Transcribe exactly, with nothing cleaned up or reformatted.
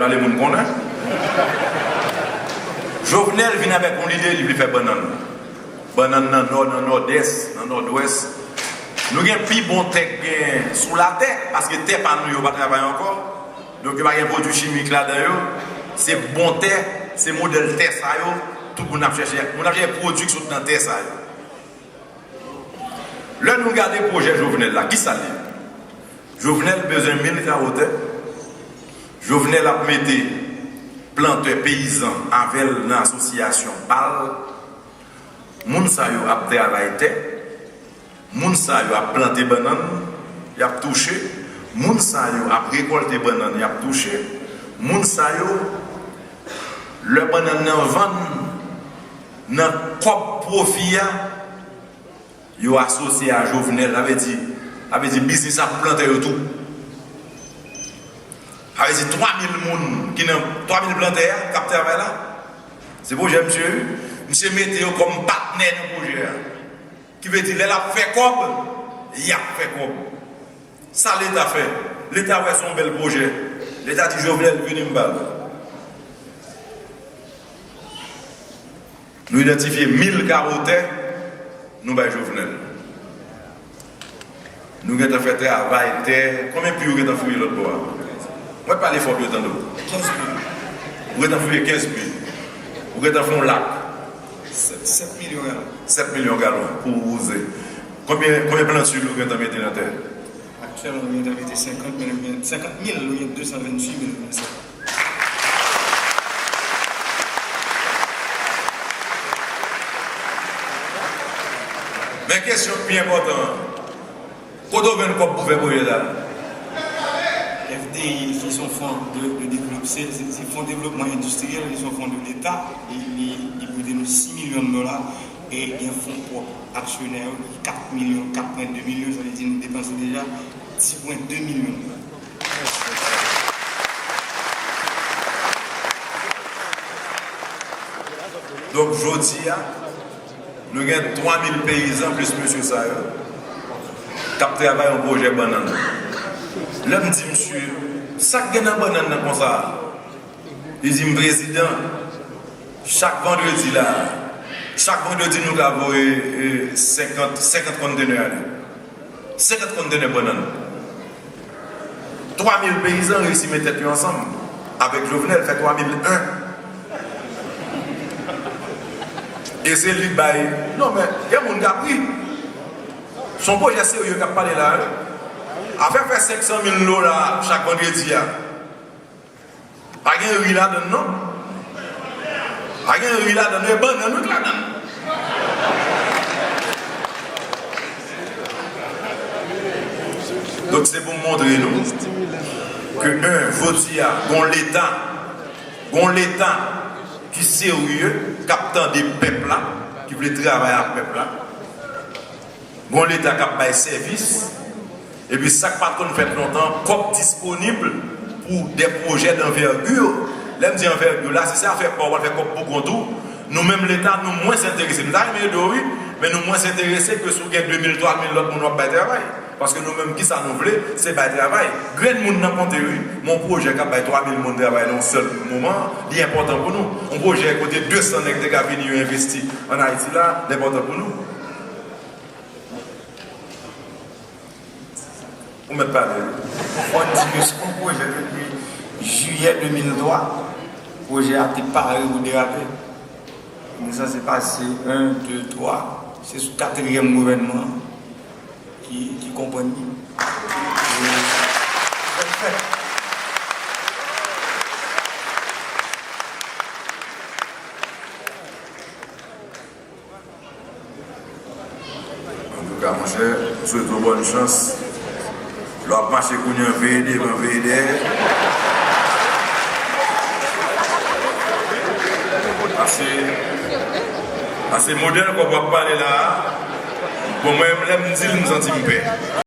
Pale moun konnen. Jovenel vin avèk yon lide, li vle fè bannann. Bannann nan nò, nan nòdès, nan nòdwès. Nou gen pi bon tè k gen sou latè, paske tè pa nou yo pa travay ankò. Donk, yo pa gen pwodui chimik ladan yo. Se bon tè, se modèl tè sa yo, tout moun ap chèche, moun ap chèche pwodui k sot nan tè sa yo. Lè nou gade pwojè Jovenel la, kisa l ye? Jovenel bezwen mil kawo tè. Jovenel ap mete plantè peyizan avè l nan asosyasyon pa l. Moun sa yo ap travay tè. Moun sa yo ap plante bannann, y ap touche. Moun sa yo ap rekòlte bannann, y ap touche. Moun sa yo, lè bannann nan vann, nan kòb pwofi a, yo asosye a Jovenel, sa vle di, sa vle di biznis ap plantè yo tou. Sa vle di twa mil moun ki nan, twa mil plantè a k ap travay la. Se pwojè misye, wi. Misye mete yo kòm patnè nan pwojè a. Ki vle di, lè l ap fè kòb, y ap fè kòb. Sa Leta fè? Leta wè se yon bèl pwojè. Leta di, Jovenel, vini m ba l. Nou idantifye mil kawo tè, nou bay Jovenel. Nou gentan fè travay tè. Konbyen pye ou gentan fouye lòt bò a? Mwen pale fò pou yo tande w. Kenz pye. Ou gentan fouye kenz pye. Ou gentan fè yon lak. Sèt, sèt milyon galon. Sèt milyon galon pou wouze. Konbyen, konbyen planti ou gentan mete nan tè? Aktyèlman, nou gentan mete senkant mil, senkant mil, nou gen de san venntuit mil nou gen. Men kesyon ki pi enpòtan an, kote w jwenn kòb pou fè pwojè sa a? F D I, ki se yon fon de, de devlop-, se, se, se fon devlopman endistriyèl, ki se yon fon de Leta, li, li, li prete nou sis milyon dola, e gen fon pwòp aksyonè yo, ki kat milyon, kat pwen de milyon, sa vle di nou depanse deja dis pwen de milyon dola. Donk, jodi a, nou gen twa mil peyizan plis mesye sa yo k ap travay yon pwojè bannann. Lè m di misye, sa k gen nan bannann nan konsa? Li di m, prezidan, chak vandredi la, chak vandredi nou ka voye, e, senkant, senkant kontenè ale. Senkant kontenè bannann. Twa mil peyizan reyisi met tèt yo ansanm avèk Jovenel, fè twa mil en. E se li k bay. Non, men, gen moun k ap ri. Se yon pwojè serye k ap pale la, wi. Afè fè senk san mil dola chak vandredi a. Pa gen ri ladann, non. Pa gen ri ladann, e bannann wi k ladann. Donk, se pou m montre nou ke, en, jodi a, gon Leta, gon Leta ki serye, k ap tande pèp la, ki vle travay ak pèp la. Gon Leta k ap bay sèvis, epi sa k pa t konn fèt lontan, kòb disponib pou de pwojè danvègi. Lè m di anvègi la, si se afè pa w, w al fè kòb pou kont ou. Nou menm Leta, nou mwens enterese. Nou ta renmen ede w, wi, men nou mwens enterese ke si w gen de mil, twa mil lòt moun w ap bay travay. Paske nou menm, kisa nou vle? Se bay travay. Grenn moun nan konte, wi. Men yon pwojè k ap bay twa mil moun travay nan yon sèl moman, li enpòtan pou nou. Yon pwojè kote de san nèg te ka vini yo envesti ann Ayiti la, li enpòtan pou nou. Ou mèt pale, wi. Fò n di ke se yon pwojè depi jiyè de mil twa. Pwojè a te pare pou derape. Li sanse pase en, de, twa. Se sou katriyèm gouvènman an ki, ki konprann li. E, fèt. Antouka, monchè, m swete w bòn chans. Lè w ap mache kounye a, veye devan, veye dèyè. Paske, paske modèl kòb w ap pale la a, bon, mwen menm, lè m di l, m santi m pè.